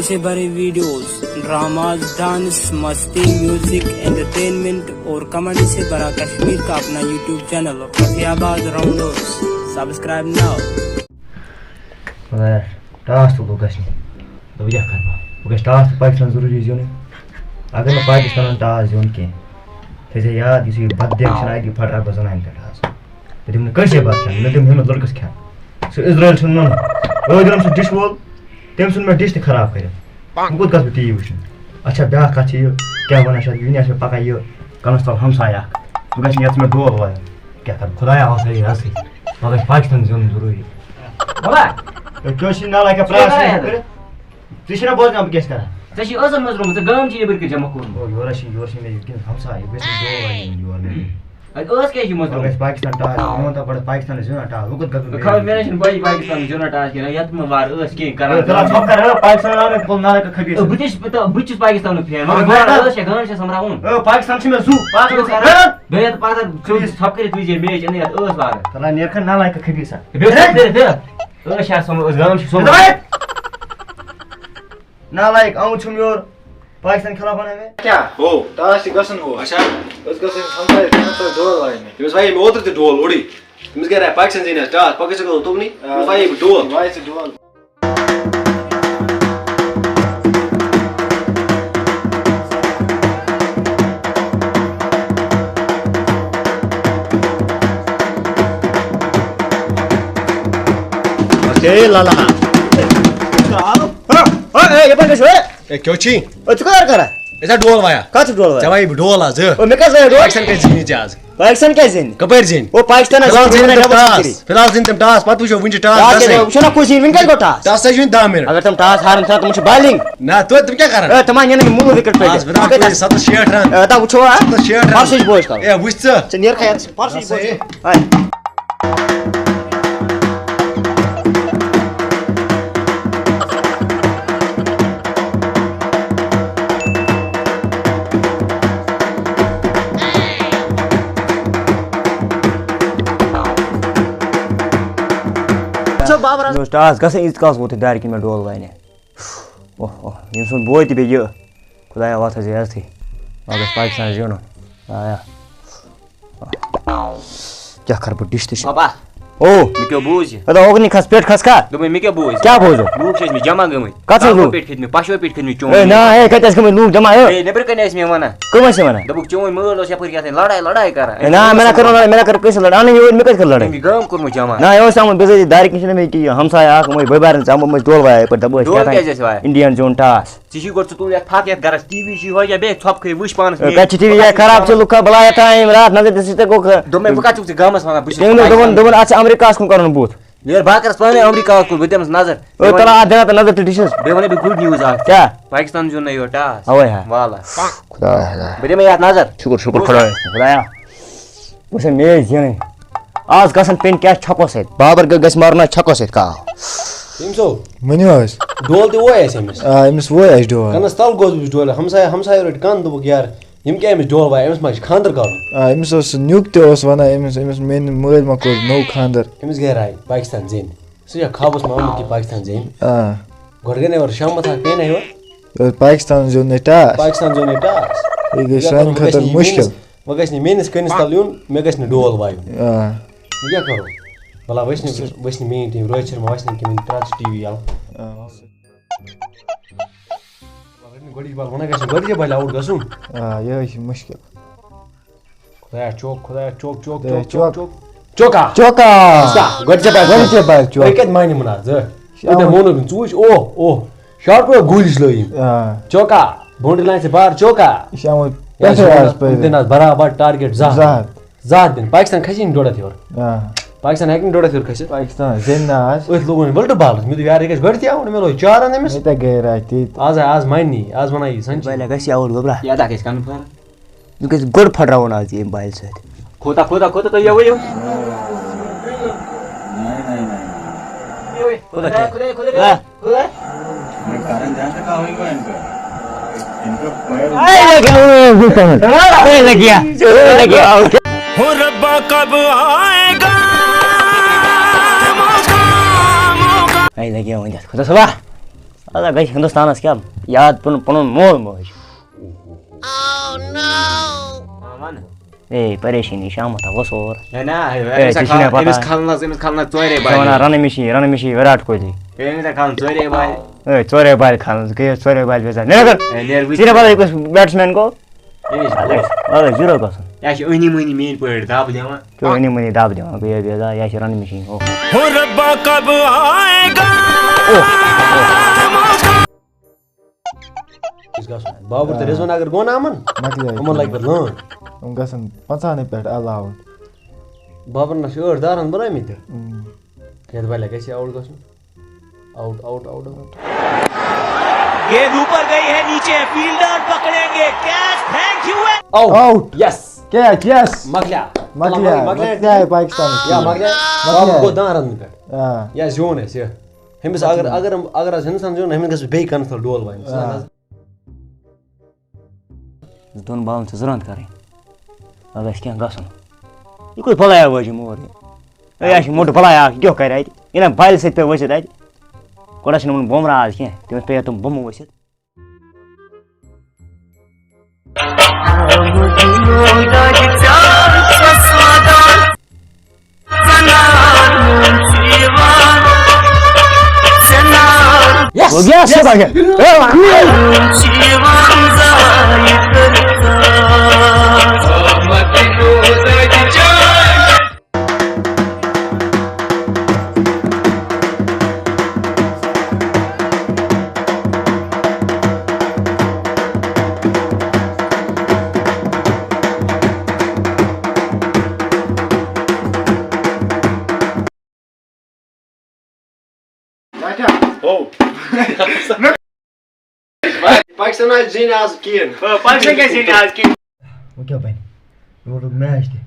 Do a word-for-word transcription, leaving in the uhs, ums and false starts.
سے بڑے videos, dramas, dance, مستی، میوزک، انٹرٹینمنٹ اور کامیڈی سے بھرا کشمیر کا اپنا یوٹیوب چینل رفیع آباد راؤنڈرز، سبسکرائب ناؤ۔ خدایا، ٹاس تہٕ لوٚگ گژھنہِ۔ دوٚپ، یہِ کیٛاہ کَرٕ بہٕ؟ وۄنۍ گژھِ ٹاس تہٕ پاکِستان ضروٗری زینُن۔ اگر نہٕ پاکِستانَن ٹاس زیوٗن کینٛہہ، تھٲیزِ یاد، یُس یہِ بَتہٕ دٮ۪گ چھِنہ، اَتہِ پھٕٹراوٕ بہٕ زَنانہِ پٮ۪ٹھ آز۔ بہٕ دِمہٕ نہٕ کٲنٛسے بَتہٕ کھٮ۪نہٕ، نہ دِمہٕ ہُمِس لٔڑکَس کھٮ۪نہٕ۔ سُہ اِسرٲیِل چھُنہٕ نوٚن۔ أدۍ روٚن سُہ ڈِش وول، تٔمۍ ژھُن مےٚ ڈِش تہِ خراب کٔرِتھ۔ وۄنۍ کوٚت گژھٕ بہٕ ٹی وی وٕچھنہِ؟ اچھا، بیٛاکھ کَتھ چھِ یہِ، کیٛاہ وَنان چھِ اَتھ، وٕنہِ آسہِ مےٚ پَکان یہِ کَنَس تَل ہمسایہِ اَکھ۔ بہٕ گژھٕ یَتھ ژٕ مےٚ دول وایَن۔ کیٛاہ کَرٕ بہٕ؟ خۄدایا، آو سا یہِ رَسٕے۔ وۄنۍ گژھِ پاکِستان زینُن ضروٗری۔ بابا، ہے، کیٛاہ چھِ نالاکھ کیٛاہ ژٕ کیٛاہ پرٛاس کران چھِ یَتھ؟ کٔرِتھ؟ ژٕ چھِنہ بوزان بہٕ کیٛاہ چھُس کران؟ ژےٚ چھِ عٲزم منٛز رومُت، ژےٚ گام چھِ یَپٲرۍ کِنۍ جمع کوٚرمُت۔ او، یورٕ چھِ، یورٕ چھِ مےٚ یہِ کِنۍ ہمساے، یہِ گژھِ نہٕ دول وَنٕنۍ یورٕ مےٚ۔ اَتہِ ٲس کیٛازِ چھِ منٛز وۄنۍ رومُت؟ گژھِ پاکِستان ٹاس، مےٚ ووٚن تَپٲرۍ پاکِستانَس زینان ٹاس، وۄنۍ کوٚت گژھٕ بہٕ؟ خبر مےٚ نہ چھِنہٕ پَیی پاکِستانَس زینان ٹاس کِنہٕ نہ، یَتھ منٛز وارٕ ٲس کِہیٖنۍ کران۔ ہے، فِلحال ژھۄپہٕ کر، ہے، پاکِستان آو مےٚ پُل نالے کا خبیٖر۔ ہے، بہٕ تہِ چھُس، بہٕ تہِ چھُس پاکِستانُک فین، مگر مگر وارٕ وارٕ ٲس کیٛاہ گام چھِ سَمراوُن۔ ہے، پاکِستان چھِ مےٚ زُو، پاکِستان چھِ مےٚ فین۔ بیٚیہِ یَتھ پَتہٕ ژٕ ژھۄپہٕ کٔرِتھ وٕچھ یہِ میچ، یَتھ ٲس وارٕ۔ فِلحال نیرٕ کھا نالے کا خبیٖر سا۔ بیٚیہِ ژھۄپہٕ کٔرِتھ، ہے۔ ٲس شاید سومو، أسۍ گام چھِ سومو۔ نالایک، آمُت چھُم یور پاکستان خلاف وَنان مےٚ۔ کیٛاہ؟ ہو۔ ٹاس چھِ گژھُن ہو۔ اچھا۔ أسۍ گژھو أمِس ہمسایَس، تٔمِس تھٲو ڈول وایہِ مےٚ۔ تٔمِس وایے مےٚ اوترٕ تہِ ڈول اوٚڑُے۔ تٔمِس گٔے راے پاکستان زینہِ آز ٹاس، پَکھ أسۍ گژھو تُکنُے، تٔمِس وایے بہٕ ڈول۔ وایہِ ژٕ ڈول۔ اے لالا۔ ہا، ہا، اے، یَپٲرۍ کَتہِ چھُ، اے؟ اے، کیٛاہ چھُے؟ اے، ژٕ کوٗتاہ کران؟ أسۍ ہا ڈول وایان۔ کَتھ چھُ ڈول وایان؟ ژےٚ وایے بہٕ ڈول آز، ہہ۔ او، مےٚ کَتھ وایے ڈول؟ پاکستان کَتہِ زیٖنۍ ژےٚ آز؟ پاکستان کیٛازِ زینہِ؟ کَپٲرۍ زینہِ؟ او، پاکستانَس فِلحال زینہِ تِم ٹاس۔ فِلحال زینہِ تِم ٹاس، پَتہٕ وٕچھو، وٕنہِ چھِ ٹاس ٹاس کیٛازِ گژھٕے۔ زینہِ؟ وٕچھو نا کُس زینہِ، وٕنہِ کَتہِ گوٚو ٹاس؟ ٹاسَس چھِ وٕنہِ دَہ مِنَٹ۔ اگر تِم ٹاس ہارَن، ژٕ تِمَن چھِ بالِنٛگ۔ نہ، توتہِ تِم کیٛاہ کَرَن؟ اے، تِمَن یِنہٕ یِم مُلُک وِکٹ آز پٮ۪ٹھ۔ بِرات کوہلی ستھ ہَتھ شیٹھ رَن۔ اے، تَتھ وٕچھو، ہا؟ ستھ ہَتھ شیٹھ رَن۔ پَرسٕے چھِ بوے کَرُن۔ اے، وٕچھ ژٕ۔ ژٕ نیر کھا یَتھ، پَرسٕے چھِ بوے۔ اے۔ مےٚ اوس ٹاس گژھان، ییٖتِس کالَس ووت یہِ دارِ کِنۍ مےٚ ڈول واینہِ۔ اوہ، اوہ، ییٚمۍ سُنٛد بوے تہِ بیٚیہِ یہِ۔ خۄدایا، واتھ حظ یہِ عزتھٕے۔ وۄنۍ گژھِ پاکستان زینُن۔ آیا۔ کیٛاہ کَرٕ بہٕ، ڈِش تہِ چھِ۔ بابا۔ او۔ مےٚ کیٛاہ بوٗز یہِ؟ اَدا اوکنُے کھَس، پٮ۪ٹھ کھَس کھا۔ دوٚپمَے، مےٚ کیٛاہ بوٗز؟ کیٛاہ بوٗزُو؟ لوٗکھ چھِ ٲسۍمٕتۍ جمع گٔمٕتۍ۔ کَتھ حظ ٹاپو لوٗکھ؟ پٮ۪ٹھ کھٔتۍ مےٚ، پَشوٕ پٮ۪ٹھ کھٔتۍ مےٚ چون اے، نہ، نِوان۔ اے، کَتہِ حظ کٔمٕے لوٗکھ جمع، اے؟ اے، نٮ۪برٕ کَنہِ ٲسۍ مےٚ وَنان۔ کٕم ٲسۍ وَنان؟ دوٚپُکھ، چون مٲل اوس یَپٲرۍ کیٛاہ تام لڑاے، لڑاے کران۔ اے، نہ، مےٚ نہ کٔر لڑاے، مےٚ نہ کٔر کٲنٛسہِ لڑاے۔ اَنٕنۍ یور، مےٚ کَتہِ کٔر لڑاے؟ تٔمۍ یہِ گام کوٚرمُت جمع۔ نہ، یہِ اوس آمُت بِزٲتی دارِ کِنۍ چھِنہٕ مےٚ ییٚکیٛاہ یہِ ہمسایہِ اَکھ، یِمَے بٔے بارٕنۍ ژٕ، یِمو منٛز ڈول وایے یَپٲرۍ، دَپو أسۍ ڈول کیٛاہ تام کیٛازِ ٲسۍ وایان؟ اِنڈیَن زیوٗن ٹاس۔ ژےٚ چھُے گۄڈٕ ژٕ تُل یَتھ پھَکھ یَتھ گَرَس، ٹی وی چھُے ہۄ کیٛاہ بیٚیہِ ژھۄپہٕ کھٔے وٕچھ پانَس اے، میچ۔ کَتہِ چھِ ٹی وی یَتھ خراب، ژٕ لُکھ کھا بَلاے یَتھ تام راتھ نظر دِژٕے ژےٚ گوٚو کھا؟ دوٚپمَے، وۄنۍ کَتہِ چھُکھ ژٕ گامَس وَنان؟ بہٕ چھُس تٔمۍ دوٚپ، دوٚپُن، پاکِستان۔ دوٚپُن، اَتھ چھِ اَمریٖکاہَس کُن کَرُن بُتھ۔ یورٕ بہٕ ہا کَرَس پانَے اَمریٖکاہَس کُن، بہٕ دِمَس نظر۔ او، تَلہٕ اَتھ دِنہ تہٕ نظر تہٕ ڈِشَس۔ بیٚیہِ وَنَے بہٕ گُڈ نِوٕز اَکھ۔ کیٛاہ؟ پاکِستان زیوٗن نہ یورٕ ٹاس۔ اَوَے ہا۔ والا۔ خۄدایا۔ بہٕ دِمَے یَتھ نظر۔ شُکُر، شُکُر خۄدایَس کُن۔ خۄدایا۔ وٕچھ سا میچ زینٕنۍ۔ آز گژھن پِن کیچ چھکو سۭتۍ۔ بابر گٔ-، گژھِ مارُن آز چھکو سۭتۍ کاو۔ ییٚمۍ سو۔ ؤنِو حظ۔ ڈول تہِ ووے اَسہِ أمِس۔ آ، أمِس ووے اَسہِ ڈول۔ کَنَس تَل گوس بہٕ ڈولہِ۔ ہمسایہِ، ہمسایہِ رٔٹۍ کَن، دوٚپُکھ، "یارٕ، یِم کیٛاہ أمِس ڈول وایہِ؟ أمِس ما چھِ خانٛدر کَرُن؟" آ، أمِس اوس سُہ نیُک تہِ اوس وَنان، أمِس، أمِس میٛانہِ مٲلۍ ما کوٚر نوٚو خانٛدر۔ أمِس گٔے راے، پاکِستان زینہِ۔ سُہ چھا خوابَس منٛز آمُت کہِ پاکِستان زینہِ؟ آ۔ گۄڈٕ گٔے نہ یورٕ شامَتھ اَکھ، پیٚیہِ نہ یورٕ۔ یہِ اوس پاکِستان زیوٗن یہِ ٹاس۔ پاکِستان زیوٗن یہِ ٹاس۔ یہِ گٔے یہِ سانہِ گژھِ خٲطرٕ نہٕ مُشکِل۔ میٛٲنِس، وۄنۍ گژھِ نہٕ میٛٲنِس کٔنِس تَل یُن، مےٚ گژھِ نہٕ ڈول وایُن۔ آ۔ وۄنۍ کیٛاہ کَرو؟ وَلہ، وٕچھ نہٕ، وٕچھ نہٕ میٛٲنۍ ٹیٖم، رٲژ چھِ مےٚ وَسنہٕ کِہیٖنۍ، ترٛاو ژٕ ٹی وی یَلہٕ۔ آ۔ گۄڈٕنِچ بال وَنان گژھِ، گۄڈٕنِچ بالہِ آوُٹ گژھُن۔ آ، یِہوٚے چھِ مُشکِل۔ خۄدایا چوک، خۄدایا چوک، چوک، خۄدایا چوک، چوک، چوک۔ چوک۔ چوکا۔ سا، گۄڈٕ چھےٚ پَے۔ گۄڈٕ چھےٚ پَے، چوک۔ تُہۍ کَتہِ مانہِ وُن آز، ہہ؟ یہِ چھِ تُہۍ آمُت۔ ووٚنوُ نہٕ، ژٕ وٕچھ، اوہ، اوہ۔ شاٹ پٮ۪ٹھ گوٗلۍ چھِ لٲگِتھ۔ آ۔ چوکا، باونڈری لایِن سے باہر، چوکا۔ یہِ چھِ آمُت یہِ حظ پٮ۪ٹھَے چھِ آز وَنان، پٔتھۍ۔ تِم دِن آز برابر ٹارگیٹ زٕ ہَتھ۔ زٕ ہَتھ۔ زٕ ہَتھ دِن۔ پاکِستان کھسہِ نہٕ ڈۄڈ ہَتھ یور۔ آ۔ پاکِستان ہیٚکہِ نہٕ ڈۄڈ ہَتھ یور کھٔسِتھ۔ پاکِستان زینہِ نہٕ آز۔ أتھۍ لوگُن ؤلٹہٕ بالَس۔ مےٚ دوٚپ، یارٕ، یہِ گژھِ گۄڈٕنیتھٕے آوُٹ۔ مےٚ لوگ چار رَن أمِس۔ مےٚ تہِ گٔے راے تی۔ آز، آز مانہِ نہٕ یہِ۔ آز وَنان یہِ سَنچی۔ بالہِ گژھِ آوُٹ، گوٚبرا۔ یہِ اَدا گژھِ کَنفٲرٕم۔ وٕنکیٚس گۄڈٕ پھٹراوُن آز ییٚمہِ بالہِ سۭتۍ۔ کوٗتاہ، کوٗتاہ، کوٗتاہ تُہۍ یَوٕ یِم؟ کوٗتاہ کھیٚیہِ؟ ہہ؟ اے لگیا، اے لگیا۔ اے لگیا وۄنۍ یَتھ خۄدا صٲبا۔ پگاہ گژھِ ہندوستانس کیٛاہ یاد پنُن، پنُن مول موج۔ اے، پریشٲنی چھِ آمُت وۄسور۔ ہے نا، ہے، ہے، أمِس ژےٚ چھِ ہا مےٚ کھل-، پتہ۔ أمِس کھلنس، أمِس کھلنس ژورے ژےٚ وَنان بالہِ۔ رَنہٕ مِشی، رَنہٕ مِشی وِراٹ کوہلی۔ ہے، أمِس ہا کھلن ژورے بالہِ۔ ہے، ژورے بالہِ کھلنس، گٔیَس ژورے بالہِ بے زار۔ نیرا کر۔ ہے، نیر وٕچھ۔ ژےٚ چھےٚ پتہ یہِ کُس batsman گوٚو؟ أمِس وَلہٕ، وَلہٕ، zero گژھُن۔ یہِ چھِ أنی مٔنی میٛٲنۍ پٲٹھۍ دَب دِوان۔ کیٛاہ أنی مٔنی دَب دِوان؟ گٔیے بے زار، یہِ چھِ رَنہٕ مِشی۔ اوہ۔ ہو ربا کب آئے گا؟ اوہ، اوہ۔ گژھِ گژھُن۔ بابر تہٕ آ۔ رضوان اگر گوٚو نا یِمن، مۄکلیو یِمن لگہِ پتہٕ لٲن۔ یِم گژھن پنٛژاہنٕے پٮ۪ٹھ allowed۔ بابرن چھِ ٲٹھ دارن بنٲومٕتۍ۔ اۭں۔ یتھ بالہِ گژھِ out گژھُن۔ Out، out، out، out۔ گیند اوپر گئی ہے نیچے، فیلڈر پکڑیں گے catch, thank you. Out۔ Out۔ Yes۔ Catch، yes۔ مۄکلیو۔ مۄکلیو۔ مۄکلیو۔ مۄکلیو پاکستانٕچ یا ٹیم۔ مۄکلیو۔ مۄکلیو۔ بابر گوٚو دَہَن رنن پٮ۪ٹھ۔ آ۔ یا زیوٗن اَسہِ یہِ۔ ہُمِس اگر، اگر، اگر حظ ہندوستان زیوٗن، ہُمِس گژھِ بیٚیہِ کَنَس تَل ڈول وایِنۍ۔ آ۔ دۄن بالن چھِ زٕ رن کرٕنۍ۔ اگر آسہِ کینٛہہ گژھُن۔ یہِ کوٚت بلایا وٲجِم اور یہِ؟ ہے، یہِ چھِ موٚٹ بلایا اکھ، یہِ کیٛاہ کرِ اَتہِ؟ یہِ نا بالہِ سۭتۍ پیٚو ؤسِتھ اَتہِ۔ گۄڈٕ ٲسۍ نہٕ یِمن بومرا آز کینٛہہ، تٔمِس پیٚیہِ تِم بۄمہٕ ؤسِتھ۔ Yes! ہو گیا، yes! اچھا، ہو گیا۔ اے، واہ۔ ہو۔ پاکستان آسہِ زینہِ آز کِہیٖنۍ۔ آ، پاکستان کیٛازِ زینہِ آز کِہیٖنۍ؟ وۄنۍ کیٛاہ بَنہِ؟ یورٕ روٗد میچ تہِ۔